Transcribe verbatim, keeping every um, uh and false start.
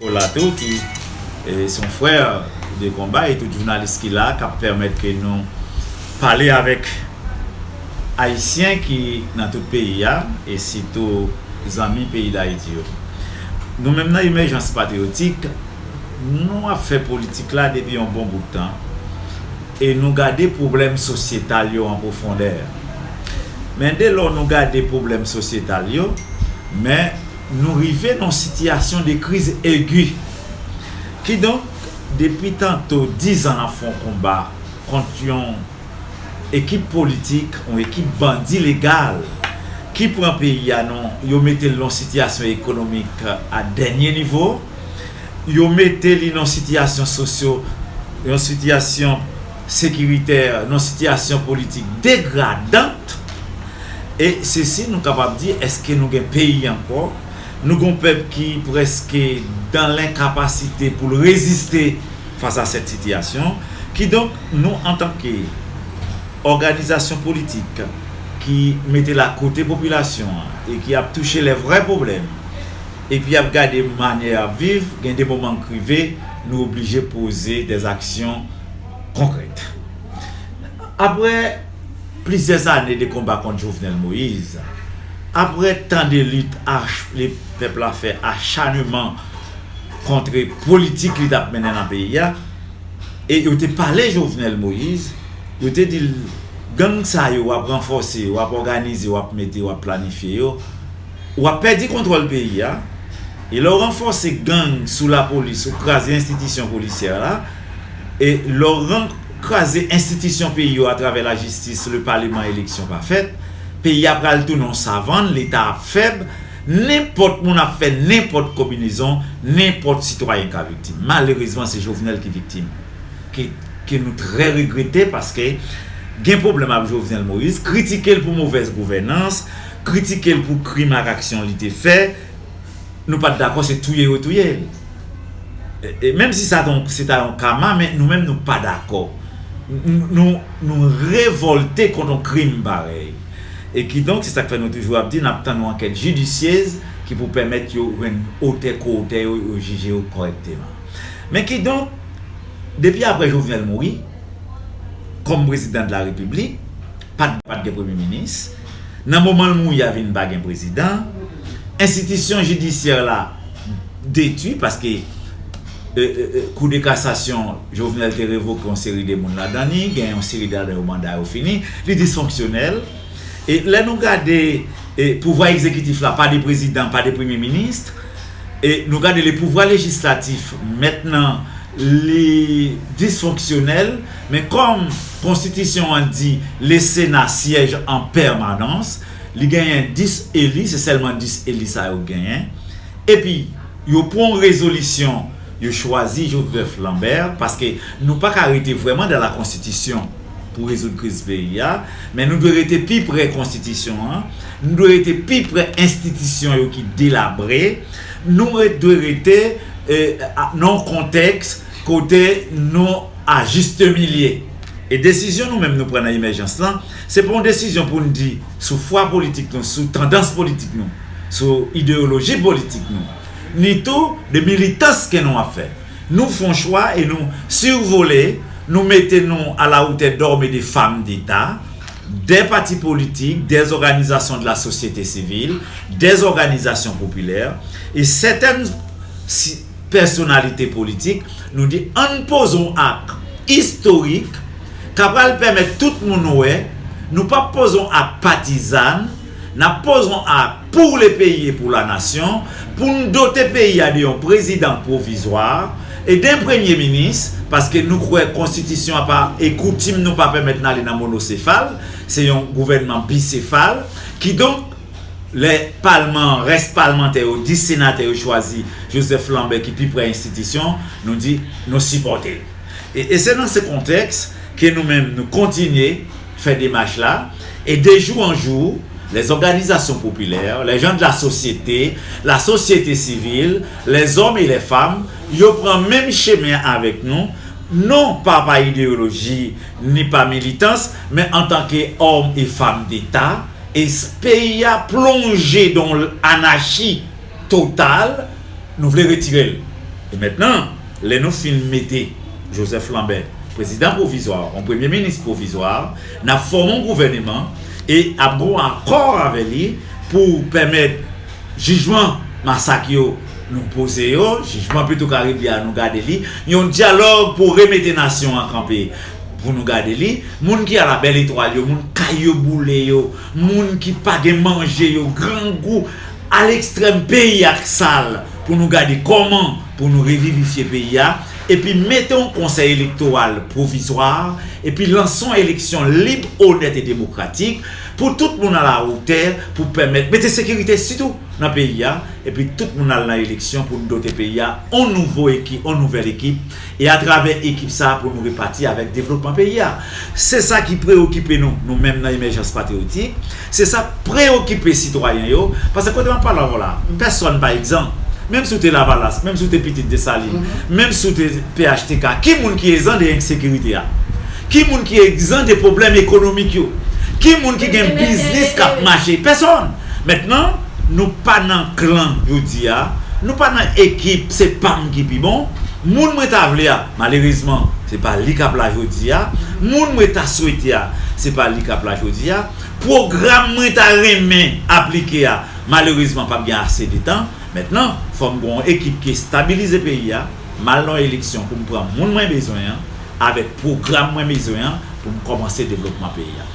Nicolas tou, ki e, se yon frè de konba, e tout jounalis ki la, k ap pèmèt ke nou pale avèk Ayisyen ki nan tout peyi a, e sitou zanmi peyi Dayiti yo. Nou menm nan Emèjans Patriyotik, nou ap fè politik la depi yon bon bout tan, e nou gade pwoblèm sosyetal yo an pwofondè. Men de lò nou gade pwoblèm sosyetal yo, men nou rive nan yon sitiyasyon de kriz egi. Kidonk, depi tanto diz an n ap fè yon konba kont yon ekip politik, yon ekip bandi legal ki pran peyi a nan, yo mete l nan yon sitiyasyon ekonomik a dènye nivo, yo mete li nan yon sitiyasyon sosyo, yon sitiyasyon sekiritè, nan yon sitiyasyon politik degradant. E sesi, nou kapab di, èske nou gen peyi ankò? Nou gen yon pèp ki prèske dan lenkapasite pou l reziste fas a sèt sitiyasyon. Kidonk, nou, antanke òganizasyon politik ki mete l akote popilasyon an e ki ap touche lè vrè pwoblèm, epi ap gade manyè y ap viv, gen de moman k rive, nou oblije poze dè aksyon konkrèt. Apre plizyè zane de konba kont Jovenel Moïse, apre tan de lit ach- le pèp la fè acharnement kont politik li t ap mennen nan peyi a, e yo te pale Jovenel Moïse, yo te di l, gang sa yo w ap ranfòse, w ap òganize, w ap mete, w ap planifye yo, w ap pèdi kontwòl peyi a. E lè w ranfòse gang sou lapolis, ou kraze enstitisyon polisyè la, e lè w ran- kraze enstitisyon peyi yo atravè lajistis, le paleman, eleksyon pa fèt, peyi a pral tounen yon savann, Leta ap fèb, nenpòt moun ap fè nenpòt konbinezon, nenpòt sitwayen ka viktim. Malerezman, se Jovenel ki viktim. Ke, ke nou trè regrete paske gen pwoblèm ak Jovenel Moïse, kritike l pou movèz gouvènans, kritike l pou krim ak aksyon li te fè, nou pa t dakò, se touye yo touye l. E, e menm si sa t on- se ta yon kama, men nou menm nou pa dakò. N- Nou, nou revòlte kont yon krim parèy. E kidonk, se sa k fè nou toujou ap di, n ap tann yon ankèt jidisyez ki pou pèmèt yo jwenn otè ko otè yo, yo jije yo kòrèkteman. Men kidonk, depi apre Jovenel mouri, kòm prezidan de la repiblik, pa t pa t gen premye minis. Nan moman l mouri a vin pa gen prezidan. Enstitisyon jidisyè la detwi paske e, e, e, kou de kasasyon, Jovenel te revoke yon seri de moun ladan li, gen yon seri de ladan yo manda yo fini, li disfonksyonèl. E lè nou gade e, pouvwa egzekitif la, pa de prezidan, pa de premye minis, e nou gade le pouvwa lejislatif mentnan li disfonksyonèl, men kòm konstitisyon an di le Sena siège en permanence, li genyen dis eli, se sèlman dis eli sa yo genyen. Epi, yo pran yon rezolisyon, yo chwazi Joseph Lambert, paske nou pa ka rete vrèman dans la constitution pou rezoud kriz peyi a, men nou dwe rete pi pre konstitisyon an, nou dwe rete pi pre enstitisyon yo ki delabre, nou re- dwe rete e, a- nan yon kontèks kote nou a juste milieu. E desizyon nou menm nou pran nan emèjans lan, se pa yon desizyon pou n di sou fwa politik nou, sou tandans politik nou, sou ideyoloji politik nou, ni tou de militans ke nou ap fè. Nou fè yon chwa e nou sivole, nou mete nou à la hauteur d'hommes et de femmes d'État, des partis politiques, des organisations de la société civile, des organisations populaires, e sètèn si- pèsonalite politik, nou di ann poze yon ak istorik k ap pral pèmèt tout moun wè nou p ap poze yon ak patizan, n ap poze yon ak pour le pays et pour la nation, pou n dote peyi a de yon prezidan pwovizwa e de yon premye minis, paske nou kwè konstitisyon an pa e koutim nou pa pèmèt n ale nan monosefal, se yon gouvènman bisefal. Kidonk, lè palman, rès palmantè yo, dis senatè yo chwazi Joseph Lambert ki pi pre enstitisyon, nou di nou sipòte l. E, e se nan se kontèks ke nou menm nou kontinye fè demach la, e de jou an jou, les organisations populaires, les gens de la société, la société civile, les hommes et les femmes, yo pran menm chemen avèk nou, non pa pa ideyoloji ni pa militans, men antanke òm e fanm deta, e s- peyi a plonje dan anachi total, nou vle retire l. Mentnan, lè nou fin mete Joseph Lambert prezidan pwovizwa, yon premye minis pwovizwa, n ap fòme yon gouvèneman e ap gen yon akò avè li pou pèmèt jijman masak yo nou poze yo, jijman Petro Caribe a nou gade li, yon dyalòg pou remete nasyon an kanpe pou nou gade li, moun ki a la bèl etwal yo, moun kay yo boule yo, moun ki pa gen manje yo, grangou alekstrèm, peyi a k sal, pou nou gade kòman pou nou revivifye peyi a, epi mete yon konsèy elektoral pwovizwa, epi lanse yon eleksyon lib, onèt e demokratik pou tout moun alawotè, pou pèmèt mete sekirite sitou nan peyi a, epi tout moun al nan eleksyon pou n dote peyi a yon nouvo ekip, yon nouvèl ekip, e atravè ekip sa a pou nou repati avèk devlopman peyi a. Se sa ki preokipe nou, nou menm nan Emèjans Patriyotik, se sa k preokipe sitwayen yo, paske kote m ap pale avè w la, pèsòn pa egzan. Menm si w te Lavalas, menm si w te pitit Desalin, menm si w te P H T K, ki moun ki egzan de ensekirite a? Ki moun ki egzan de pwoblèm ekonomik yo? Ki moun ki gen biznis k ap mache? Pèsòn. Mentnan, nou pa nan klan jodi a, nou pa nan ekip se pa m ki pi bon. Moun mwen ta vle a, malerezman, se pa li k ap la jodi a. Moun mwen ta swete a, se pa li k ap la jodi a. Pwogram mwen ta renmen aplike a, malerezman, p ap gen ase de tan. Mentnan, fò m gen yon ekip ki estabilize peyi a, m al nan yon eleksyon pou m pran moun mwen bezwen an, avèk pwogram mwen bezwen an, pou m kòmanse devlopman peyi a.